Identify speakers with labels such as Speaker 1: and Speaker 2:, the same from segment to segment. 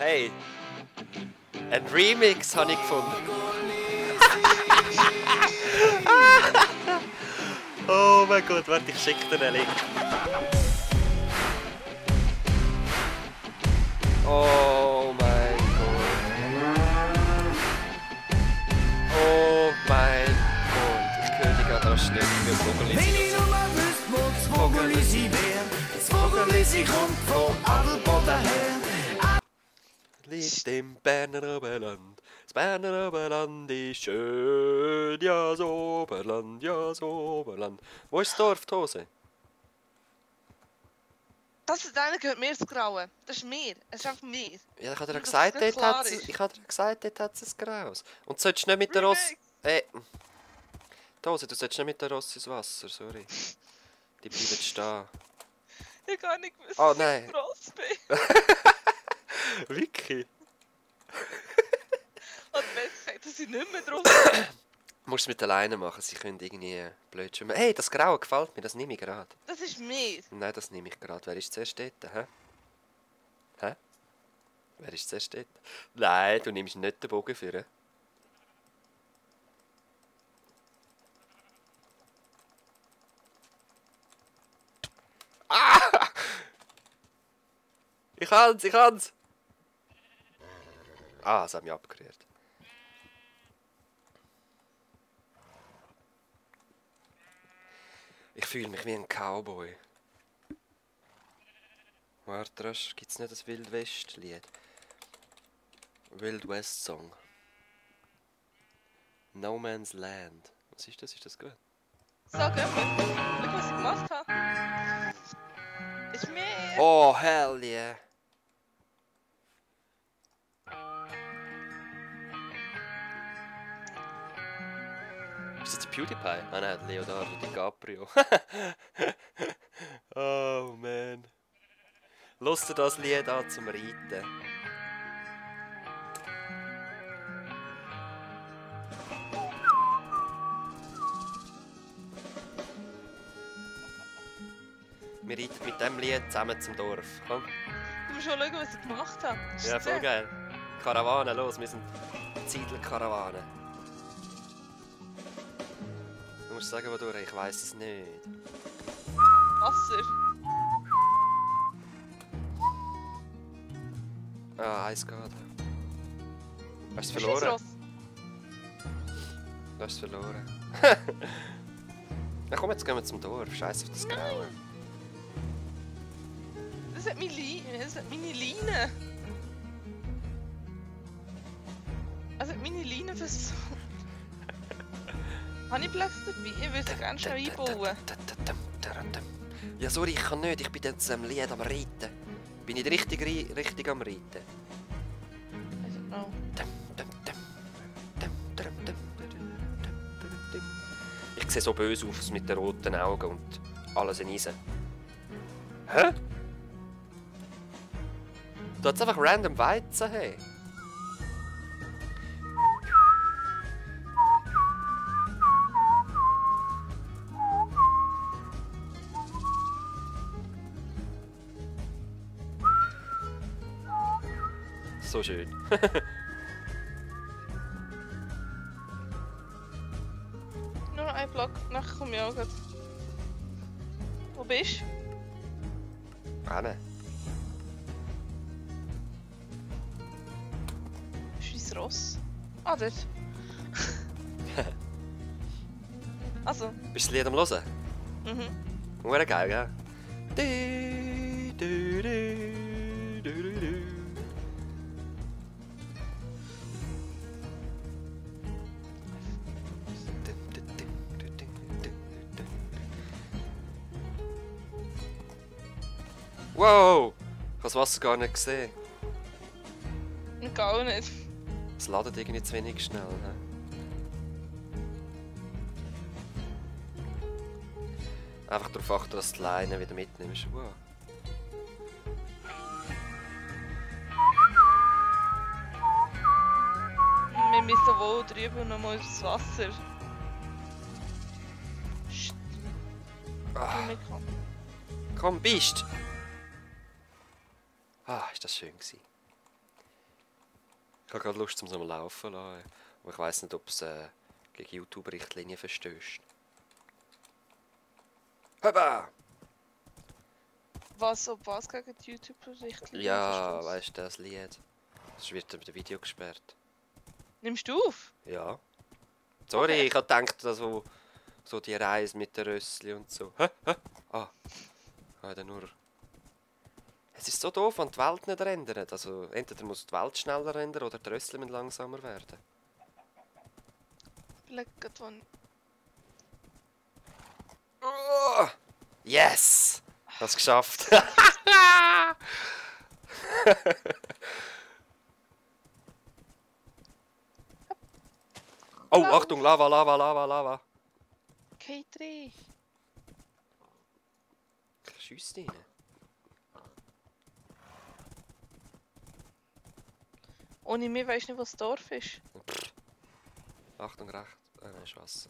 Speaker 1: Hey! Ein Remix habe ich gefunden. Oh mein Gott, warte, ich schicke dir einen Link. Oh mein Gott. Oh mein Gott. Ich höre dich gerade schnell für Vogel.
Speaker 2: Wenn ich nur mal wüsste, wo das Vogelisi wär, das Vogelisi kommt von Adelboden her.
Speaker 1: Liegt im Berner Oberland. Das Berner Oberland ist schön. Ja, das Oberland, ja, das Oberland. Wo ist das Dorf, die Hose?
Speaker 3: Das ist einer, gehört mir das Graue. Das ist mir. Es ist einfach mir.
Speaker 1: Ja, ich habe dir
Speaker 3: Dass
Speaker 1: gesagt,
Speaker 3: das nicht
Speaker 1: dort hat
Speaker 3: klar
Speaker 1: es,
Speaker 3: ist.
Speaker 1: ich habe dir gesagt, dort hat es ein Graus. Und du solltest nicht mit der Ross... die Hose, du solltest nicht mit der Ross ins Wasser, sorry. Die bleiben stehen.
Speaker 3: Ich gar nicht gewusst,
Speaker 1: Oh,
Speaker 3: dass
Speaker 1: nein.
Speaker 3: ich gross bin.
Speaker 1: Wirklich?
Speaker 3: Und besser gesagt, dass ich nicht mehr drauf bin.
Speaker 1: Du musst es mit alleine machen, sie können irgendwie blöd schwimmen. Hey, das Graue gefällt mir, das nehme ich gerade.
Speaker 3: Das ist mir.
Speaker 1: Nein, das nehme ich gerade. Wer ist zuerst dort? Hä? Hä? Wer ist zuerst dort? Nein, du nimmst nicht den Bogen für. Ah! Ich kann's! Ah, es hat mich abgerührt. Ich fühle mich wie ein Cowboy. Warte, gibt's nicht das Wild West Lied? Wild West Song. No Man's Land. Was ist das? Ist das gut?
Speaker 3: So, gehen wir. Schau, was ich gemacht habe. Ist mir.
Speaker 1: Oh, hell yeah! Ist das PewDiePie? Ah nein, Leonardo DiCaprio. Oh man. Hörst du das Lied an zum Reiten? Wir reiten mit diesem Lied zusammen zum Dorf. Komm.
Speaker 3: Du musst schon schauen, was ich gemacht habe. Ist
Speaker 1: Ja,
Speaker 3: das
Speaker 1: voll
Speaker 3: der?
Speaker 1: geil. Karawane, los, wir sind Ziedler-Karawane. Du musst sagen, wo durch, ich weiss es nicht.
Speaker 3: Wasser.
Speaker 1: Ah, eins geht. Hast du es
Speaker 3: Ist
Speaker 1: verloren?
Speaker 3: Ross.
Speaker 1: Du hast es verloren. Na komm, jetzt gehen wir zum Dorf. Scheiß auf das Graue.
Speaker 3: Das hat meine Leine. Das hat meine Leine. Also meine Leine versucht. Habe ich Platz dabei? Ich würde sie gerne schon einbauen.
Speaker 1: Ja, sorry, ich kann nicht. Ich bin jetzt am Lied am Reiten. Bin ich richtig am Reiten?
Speaker 3: I don't know.
Speaker 1: Ich sehe so böse aus mit den roten Augen und alles in Eisen. Hä? Du hast einfach random Weizen, hey. So schön.
Speaker 3: Nur noch ein Block, nachher komme ich auch gleich. Wo bist du?
Speaker 1: Anne.
Speaker 3: Ist dein Ross? Ah, dort. Also,
Speaker 1: Bist du das Lied am Hören?
Speaker 3: mhm.
Speaker 1: Hure geil, gell? Du, du, du, du, du, du. Wow! Ich habe das Wasser gar nicht gesehen.
Speaker 3: Ich gar nicht.
Speaker 1: Es ladet irgendwie zu wenig schnell. He? Einfach darauf achten, dass du die Leine wieder mitnimmst. Wow.
Speaker 3: Wir müssen wohl drüber nochmal ins Wasser. Psst.
Speaker 1: Ah,
Speaker 3: Ich kann.
Speaker 1: komm, bist! Ah, ist das schön gewesen. Ich habe gerade Lust zum so mal laufen zu lassen. Aber ich weiss nicht, ob es gegen YouTube-Richtlinien verstößt. Hoppa!
Speaker 3: Was, ob was gegen die YouTube-Richtlinien
Speaker 1: Ja,
Speaker 3: verstößt?
Speaker 1: weißt du, das Lied. Das wird mit dem Video gesperrt.
Speaker 3: Nimmst du auf?
Speaker 1: Ja. Sorry,
Speaker 3: Okay.
Speaker 1: ich habe gedacht, so die Reise mit der Rössli und so. Hä? Hä? Ah. Ich habe nur... Es ist so doof, wenn die Welt nicht rendert. Also, entweder muss die Welt schneller rendern oder die Rössli müssen langsamer werden.
Speaker 3: Vielleicht gerade, wann...
Speaker 1: Oh, yes! Hast geschafft. Oh, Achtung, Lava, Lava, Lava, Lava.
Speaker 3: Geht rein.
Speaker 1: Ich schiesse rein.
Speaker 3: Ohne mich weisst du nicht, was das Dorf ist.
Speaker 1: Achtung, rechts. Nein, ist Wasser.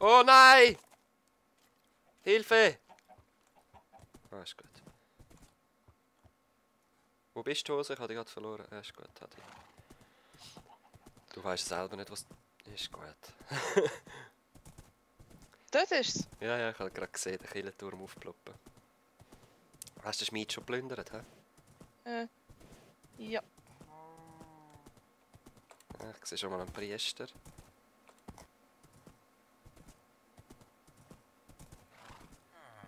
Speaker 1: Oh nein! Hilfe! Ah, ist gut. Wo bist du, Hose? Ich habe dich gerade verloren. Ah, ist gut, hatte ich. Du weißt selber nicht, was... Ist gut.
Speaker 3: Dort ist es.
Speaker 1: Ja, ich habe gerade gesehen, den Kirchenturm aufploppen. Hast du den Schmied schon geplündert, hä?
Speaker 3: Ja.
Speaker 1: Ja, ich sehe schon mal einen Priester.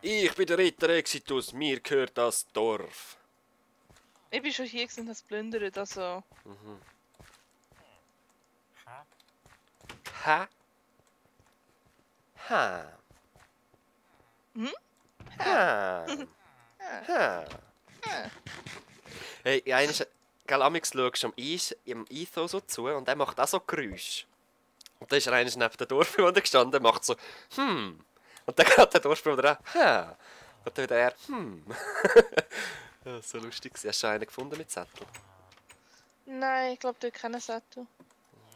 Speaker 1: Ich bin der Ritter Exitus, mir gehört das Dorf.
Speaker 3: Ich bin schon hier gewesen und hab's plündert, also...
Speaker 1: Mhm. Ha? Ha?
Speaker 3: Hm?
Speaker 1: Ha? Ha? Hey, eines, gell, amix schaust du im Etho so zu und der macht auch so Geräusche. Und dann ist er eines neben der Dorfbewohner gestanden und macht so, hm. Und dann geht der Dorfbewohner auch, ha. Und dann wieder er, hm. Ja, so lustig. Hast du schon einen gefunden mit Zettel?
Speaker 3: Nein, ich glaube, dort keinen Sättel.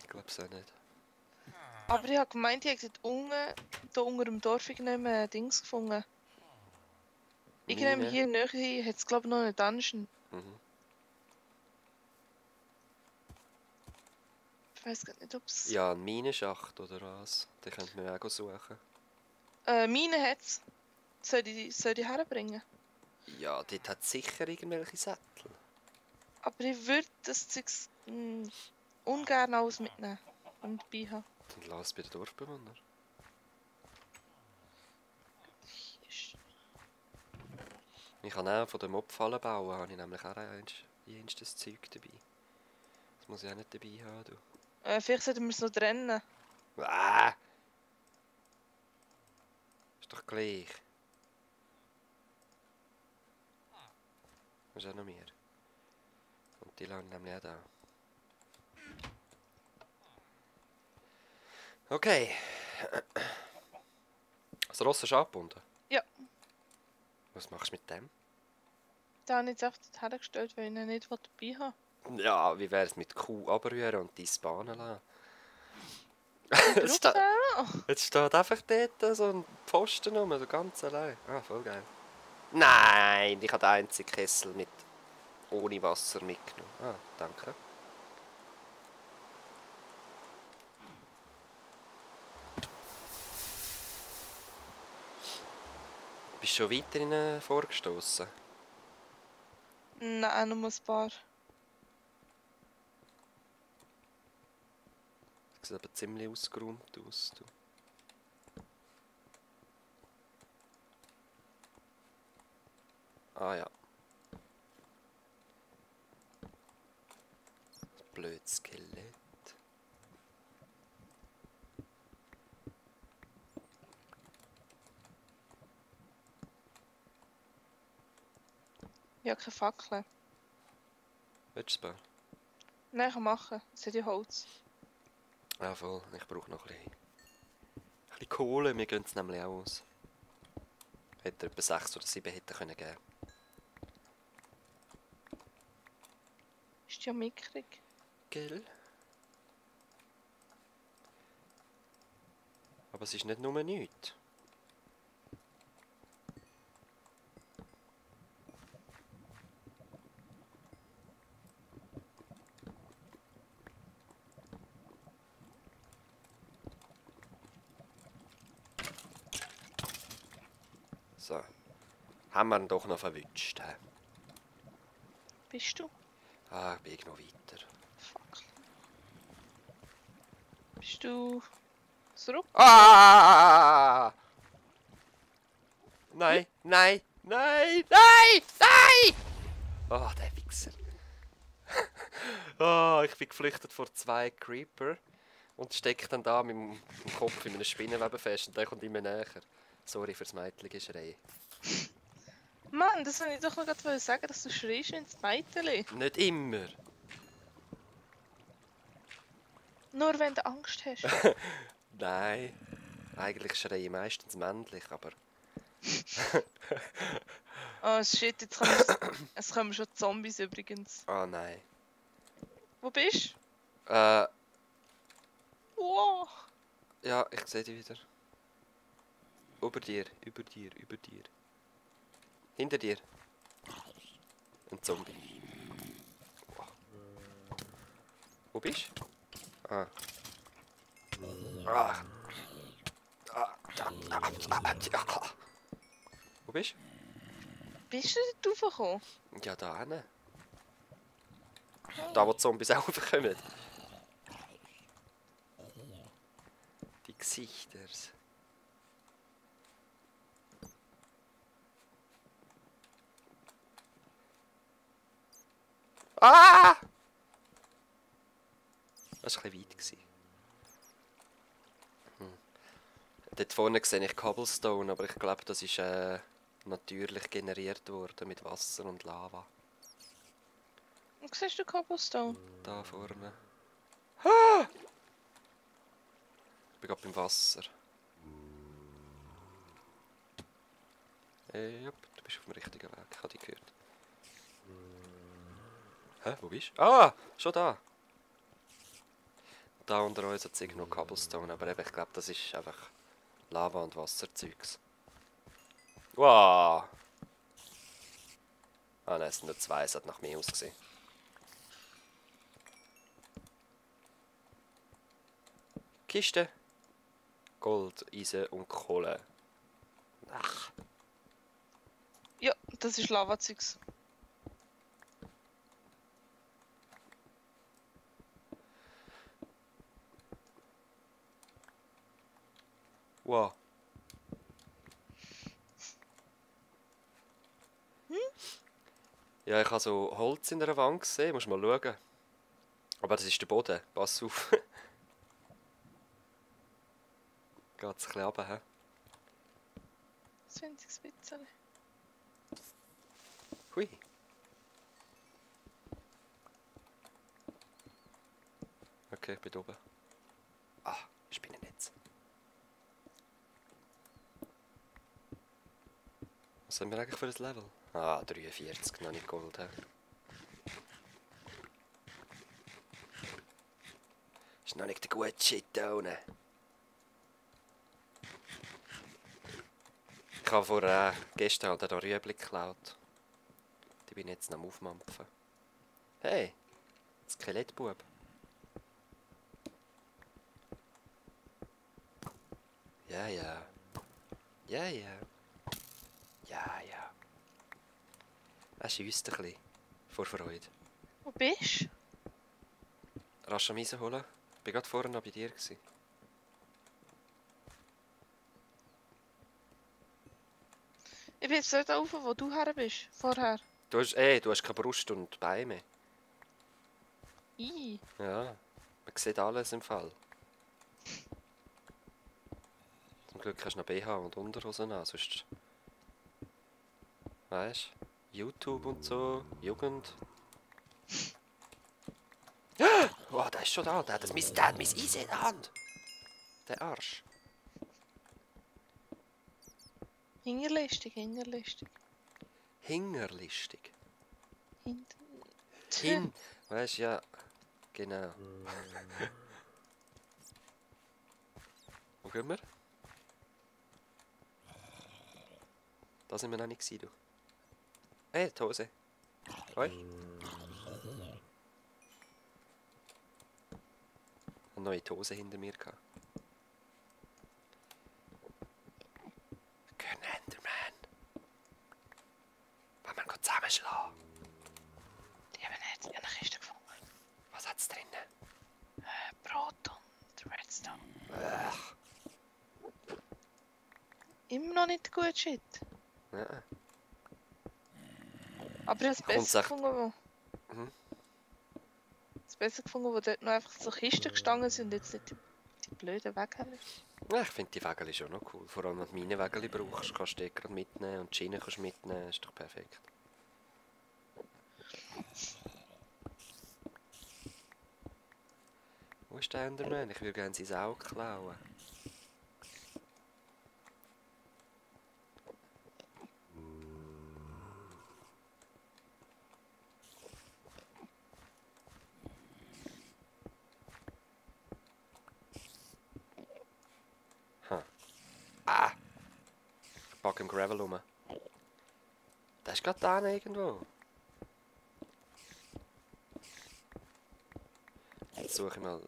Speaker 1: Ich glaube es auch nicht.
Speaker 3: Aber ich habe gemeint, ich hätte da unter dem Dorf irgendein Dings gefunden. Irgendwann
Speaker 1: Mine.
Speaker 3: hier näher hat es, glaube ich, noch einen Dungeon.
Speaker 1: Mhm.
Speaker 3: Ich weiß gar nicht, ob es...
Speaker 1: Ja, ein Minenschacht oder was? Den könnten wir auch suchen.
Speaker 3: Mine hat es. Soll ich herbringen?
Speaker 1: Ja, dort hat sicher irgendwelche Sättel.
Speaker 3: Aber ich würde das Zeug ungern alles mitnehmen und dabei haben.
Speaker 1: Dann lass es bei den Dorfbewohnern. Ich kann auch von den Mobfallen bauen, habe ich nämlich auch jenstes Zeug dabei. Das muss ich auch nicht dabei haben, du.
Speaker 3: Vielleicht sollten wir es noch trennen.
Speaker 1: Ah! Ist doch gleich. Das ist auch noch mehr. Und die lassen nämlich auch da. Okay. Das Ross ist abgebunden?
Speaker 3: Ja.
Speaker 1: Was machst du mit dem?
Speaker 3: Da habe ich jetzt einfach hergestellt, weil ich ihn nicht dabei habe.
Speaker 1: Ja, wie wäre es mit Kuh abrühren und die Bahnen lassen?
Speaker 3: Braucht er auch?
Speaker 1: Jetzt steht einfach dort so ein Pfosten rum, so ganz allein. Ah, voll geil. Nein, ich habe den einzigen Kessel mit ohne Wasser mitgenommen. Ah, danke. Bist du schon weiter in vorgestoßen?
Speaker 3: Nein, noch ein paar.
Speaker 1: Das sieht aber ziemlich ausgeräumt aus. Du. Ah ja. Das blöde Skelett.
Speaker 3: Ich habe keine Fackel.
Speaker 1: Willst du es bauen?
Speaker 3: Nein, ich kann machen. Es hat ja Holz.
Speaker 1: Ja voll, ich brauche noch ein bisschen Kohle, wir gehen es nämlich auch aus. Hätte etwa 6 oder 7 hätte können geben.
Speaker 3: Ist ja mickrig.
Speaker 1: Gell? Aber es ist nicht nur nichts. So. Haben wir ihn doch noch verwünscht. He?
Speaker 3: Bist du?
Speaker 1: Ah, ich bin noch weiter.
Speaker 3: Fuck. Bist du zurück?
Speaker 1: Ah! Nein, nein, nein, nein, nein! Oh, der Wichser. Oh, ich bin geflüchtet vor 2 Creeper und stecke dann da mit dem Kopf in einem Spinnenweben fest und der kommt immer näher. Sorry fürs Mädchen-Geschrei.
Speaker 3: Mann, das wollte ich doch noch gerade sagen, dass du schreist wie ein Mädchen.
Speaker 1: Nicht immer.
Speaker 3: Nur wenn du Angst hast.
Speaker 1: Nein. Eigentlich schreie ich meistens männlich, aber...
Speaker 3: Oh shit, jetzt es kommen schon Zombies übrigens.
Speaker 1: Ah, nein.
Speaker 3: Wo bist du? Wow.
Speaker 1: Ja, ich sehe dich wieder. Über dir, über dir, über dir. Hinter dir. Ein Zombie. Wow. Wo bist du? Ah. Ah. Wo bist
Speaker 3: Bist du dort raufgekommen?
Speaker 1: du? Ja, da hinten. Da, wo die Zombies auch raufkommen. Die Gesichter. Ah! Das war ein bisschen weit. Dort vorne sehe ich Cobblestone, aber ich glaube, das ist natürlich generiert worden mit Wasser und Lava.
Speaker 3: Wo siehst du Cobblestone?
Speaker 1: Da vorne. Ah! Ich bin gerade beim Wasser. Ja, du bist auf dem richtigen Weg, ich habe dich gehört. Hä, wo bist du? Ah, schon da. Da unter uns hat es noch Cobblestone, aber eben, ich glaube, das ist einfach Lava- und Wasserzeugs. Wow! Ah nein, es sind nur 2, es hat nach mir ausgesehen. Kiste. Gold, Eisen und Kohle. Ach.
Speaker 3: Ja, das ist Lavazeugs.
Speaker 1: Wow. Ja, ich habe so Holz in der Wand gesehen, musst mal schauen. Aber das ist der Boden, pass auf. Geht's ein bisschen runter, hä?
Speaker 3: Das finde ich ein bisschen.
Speaker 1: Hui. Okay, ich bin oben. Ah, Spinnennetz. Was haben wir eigentlich für ein Level? Ah, 43, noch nicht Gold, hä? Ist noch nicht der gute Shit da unten. Ich habe vorher gestern halt auch Rüebli geklaut. Die bin ich jetzt noch am Aufmampfen. Hey, Skelettbub. Ja, ja. Ja, ja. Ja, ja. Er schiesst ein bisschen. Vor Freude.
Speaker 3: Wo bist du?
Speaker 1: Rasch am Eisen holen. Ich war gerade vorhin noch bei dir.
Speaker 3: Ich bin jetzt dort rauf, wo du her bist. Vorher.
Speaker 1: Du hast keine Brust und Beine mehr.
Speaker 3: I.
Speaker 1: Ja, man sieht alles im Fall. Zum Glück hast du noch BH und Unterhosen an, sonst... Weißt du? YouTube und so, Jugend. Oh, der ist schon da, der hat mein Eisen in der Hand. Der Arsch.
Speaker 3: Hingerlistig, hingerlistig.
Speaker 1: Hingerlistig.
Speaker 3: Hin.
Speaker 1: Weißt du, ja, genau. Wo gehen wir? Da sind wir noch nicht gewesen, du. Hey, die Hose. Hoi. Eine neue Hose hinter mir gehabt. Enderman. schlagen.
Speaker 3: Die haben jetzt in einer Kiste gefunden.
Speaker 1: Was hat's drinnen?
Speaker 3: Brot und Redstone.
Speaker 1: Ach.
Speaker 3: Immer noch nicht gut, shit.
Speaker 1: Ja.
Speaker 3: Aber ich habe es
Speaker 1: Kommt's
Speaker 3: besser
Speaker 1: echt-
Speaker 3: gefunden, wo...
Speaker 1: Mhm.
Speaker 3: Es besser gefunden, wo dort noch einfach so Kisten gestanden sind und jetzt nicht die blöden Weghaben.
Speaker 1: Ja, ich finde die Wägel schon noch cool. Vor allem, wenn du meine Wägel brauchst, kannst du die gerade mitnehmen und die Schiene kannst du mitnehmen. Ist doch perfekt. Wo ist der Enderman? Ich würde gerne sein Auge klauen. Ah! Ich packe im Gravel rum. Der ist gerade da irgendwo. Jetzt suche ich mal.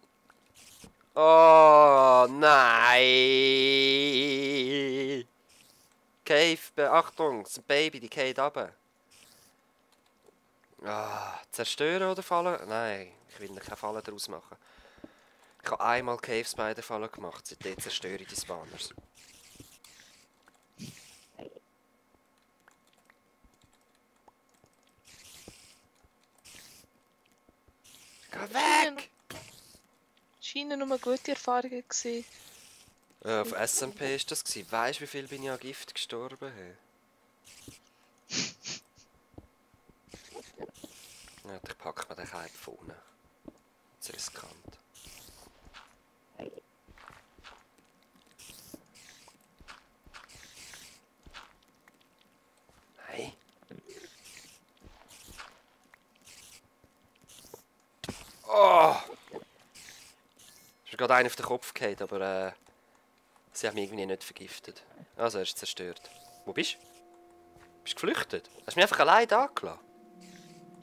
Speaker 1: Oh nein! Cave, Beachtung, es ist ein Baby, die geht runter. Ah, zerstören oder fallen? Nein, ich will keine Fallen daraus machen. Ich habe einmal Cave Spider Fallen gemacht, seitdem zerstöre ich die Spawners. Geh weg!
Speaker 3: Scheinen nur gute Erfahrungen gewesen.
Speaker 1: Auf SMP ist das gewesen. Weißt du, wie viel bin ich an Gift gestorben? Hey? Ja, ich packe mir den Keim von unten. Das ist riskant. Nein. Oh! Ist mir gerade einer auf den Kopf gefallen, aber sie haben mich irgendwie nicht vergiftet. Also, er ist zerstört. Wo bist du? Bist du geflüchtet? Hast du mich einfach allein da gelassen?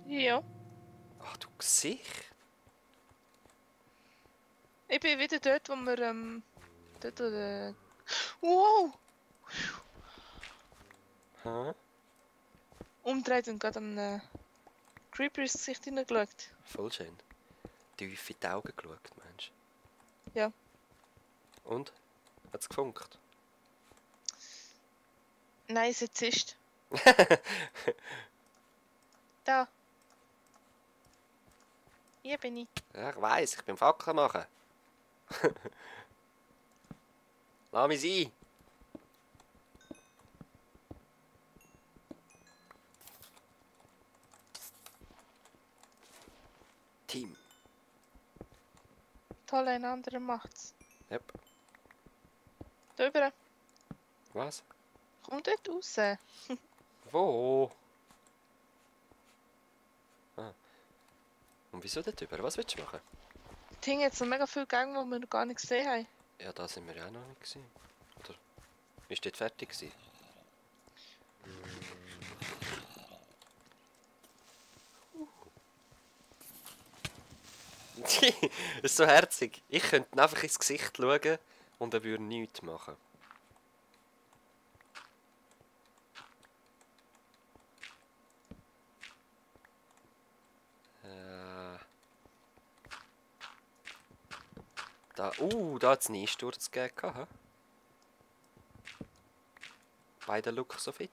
Speaker 3: Ja.
Speaker 1: Ach, du Gesicht.
Speaker 3: Ich bin wieder dort, wo wir dort wow!
Speaker 1: Hä?
Speaker 3: Umdreht und gerade an Creeper ins Gesicht hineingeschaut.
Speaker 1: Voll schön. Tief in die Augen geschaut, Mensch.
Speaker 3: Ja.
Speaker 1: Und? Hat's gefunkt?
Speaker 3: Nein, es ist. Da. Hier bin ich.
Speaker 1: Ja, ich weiss, ich bin Fackeln machen. Lass mich sein. Team.
Speaker 3: Toll, ein anderer macht's.
Speaker 1: Yep.
Speaker 3: Da rüber.
Speaker 1: Was?
Speaker 3: Komm dort raus.
Speaker 1: Wo? Ah. Und wieso dort drüber? Was willst du machen?
Speaker 3: Da hingen jetzt noch mega viele Gänge, die wir noch gar nicht gesehen haben.
Speaker 1: Ja, da sind wir ja auch noch nicht gewesen. Oder? Ist dort fertig gewesen? Das ist so herzig. Ich könnte ihn einfach ins Gesicht schauen und er würde nichts machen. Da, da hat es einen Einsturz gegeben. He? Beide look so fit.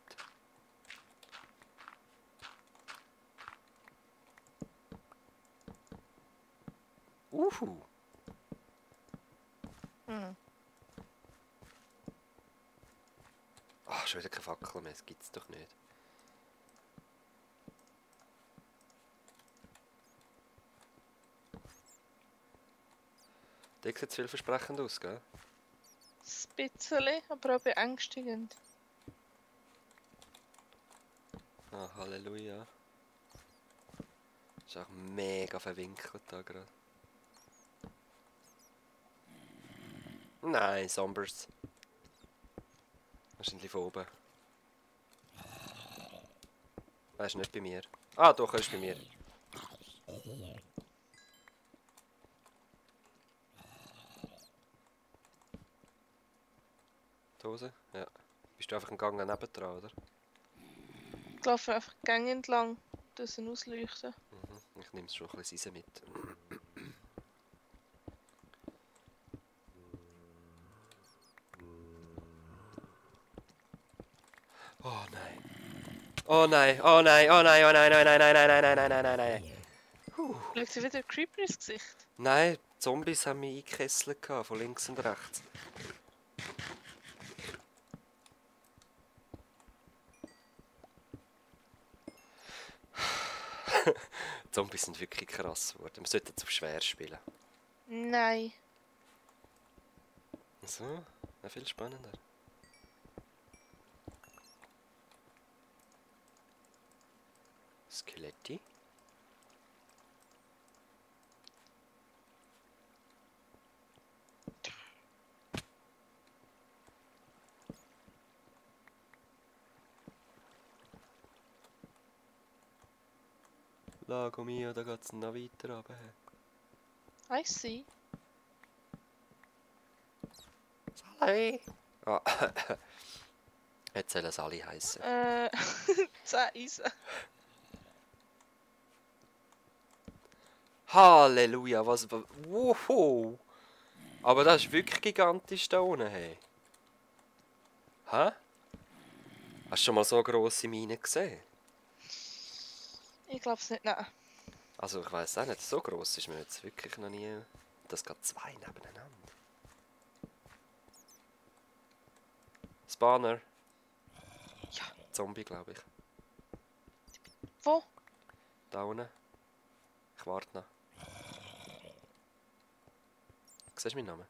Speaker 3: Hm.
Speaker 1: Ach, schon wieder keine Fackel mehr, das gibt's doch nicht. Das sieht vielversprechend aus, gell?
Speaker 3: Ein bisschen, aber auch beängstigend.
Speaker 1: Ah, Halleluja. Ist auch mega verwinkelt da gerade. Nein, Zombers. Wahrscheinlich von oben. Er ist nicht bei mir. Ah, doch, er ist bei mir. Die Hose? Ja. Bist du einfach gegangen nebendran, oder?
Speaker 3: Ich laufe einfach die Gänge entlang, das sie ausleuchten.
Speaker 1: Ich nehme es schon ein bisschen mit. Oh nein. Oh nein, oh nein, oh nein, oh nein, nein, nein, nein, nein, nein, nein, nein, nein, nein.
Speaker 3: Schaut sie wieder Creeper ins Gesicht?
Speaker 1: Nein, die Zombies haben mich eingekesselt von links und rechts. Zombies sind wirklich krass geworden. Wir sollten zu schwer spielen.
Speaker 3: Nein.
Speaker 1: So, ja, viel spannender. Skeletti. Lago mio, da geht's noch weiter runter.
Speaker 3: I see.
Speaker 1: Sally! Ah, jetzt sollen Sally heißen.
Speaker 3: 10 Eisen.
Speaker 1: Halleluja, was. Wow! Aber das ist wirklich gigantisch da unten, hey. Hä? Hast du schon mal so grosse Minen gesehen?
Speaker 3: Ich glaube es nicht, nein.
Speaker 1: Also ich weiß auch nicht, so gross ist mir jetzt wirklich noch nie. Das geht 2 nebeneinander. Spawner.
Speaker 3: Ja.
Speaker 1: Zombie, glaube ich.
Speaker 3: Wo?
Speaker 1: Da unten. Ich warte noch. Siehst du meinen Namen?